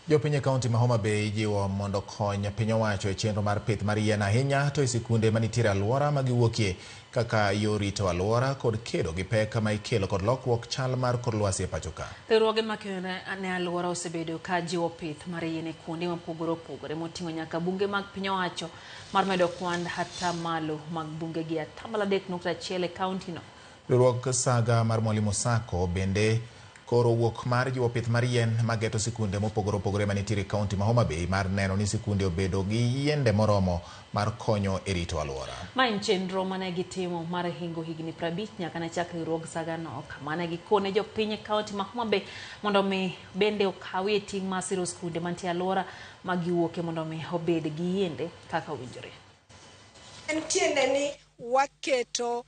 Jopiny e kaunti ma Homa Bay ijiwo mondo okony piny owacho e chenro mar pith mar yien, ahinya to e sikunde manitiere alwora ma giwuokie, kaka yor rito alwora kod kedo gi pek ma ikelo kod lokruok chal mar kor lwasi e pacho ka. Riwruoge makedo ne alwora osebedo ka jiwo pith mar yien e kuonde mopogore opogore, moting'o nyaka bunge mag piny owacho, mar medo kwand atamalo mag bunge gi 3.1% e kaunti no. Riwruog Saga mar Mwalimu Sacco bende koro wuok mar jiwo pith mar yien mageto sikunde mopogore opogore manitiere e kaunti ma Homa Bay, mar neno ni sikunde obedo gi yiende moromo mar konyo e rito alwora. Ma en chenro mane gitimo mar hingo higni 50 nyaka ne chak riwruog Sagano, kama ne gikone jopiny e kaunti ma Homa Bay mondo mi bende okawie ting' mar siro skunde mantie alwora ma giwuoke mondo mi obed gi yiende kaka owinjore. En tiende ni waketo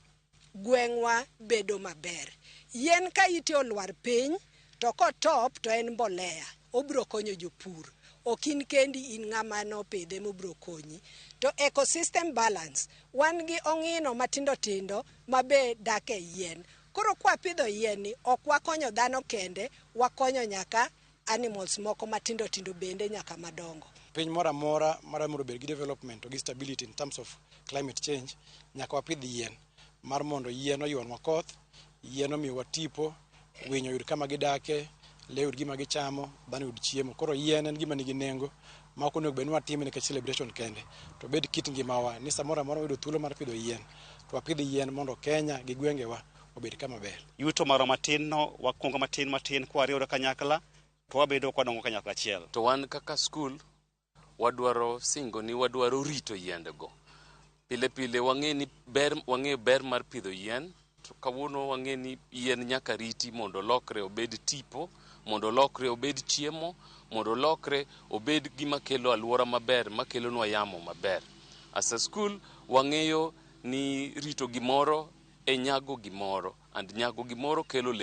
gweng'wa bedo maber. Yien ka ite olwar piny to kotop to en mbolea, obiro konyo jopur. Ok in kendi, in ng'ama nopidhe mobiro konyi. To ecosystem balance, wan gi ong'ino matindo tindo mabe dak e yien. Koro kwapidho yien ni, ok wakonyo dhano kende, wakonyo nyaka animals moko matindo tindo bende nyaka madongo. Piny moro amora madwa mondo obed gi development to gi stability in terms of climate change, nyaka wapidh yien mar mondo yien oywanwa koth, yien omiwa tipo, winy oyud kama gidake, lee oyud gima gichamo, dhano oyud chiemo. Koro yien en gima nigi nengo ma ok onego bed ni watime nikech celebration kende, to obed kit ngimawa ni samoro amora wayudo thuolo mar pidho yien, to wapidh yien mondo Kenya gi gwengewa obed kama ber. Yuto marwa matin no wakungo matin matin kwariwore kanyakla to wabedo kwadongo kanyakla achiel. To wan kaka skul wadwaro singo ni wadwaro rito yiendego. Pile pile wang'e ni ber, wang'eyo ber mar pidho yien, to kawuono wang'e ni yien nyaka riti mondo olokre obed tipo, mondo olokre obed chiemo, mondo olokre obed gima kelo alwora maber, makelonwa yamo maber. As a school wang'eyo ni rito gimoro e nyago gimoro, and nyago gimoro kelo le.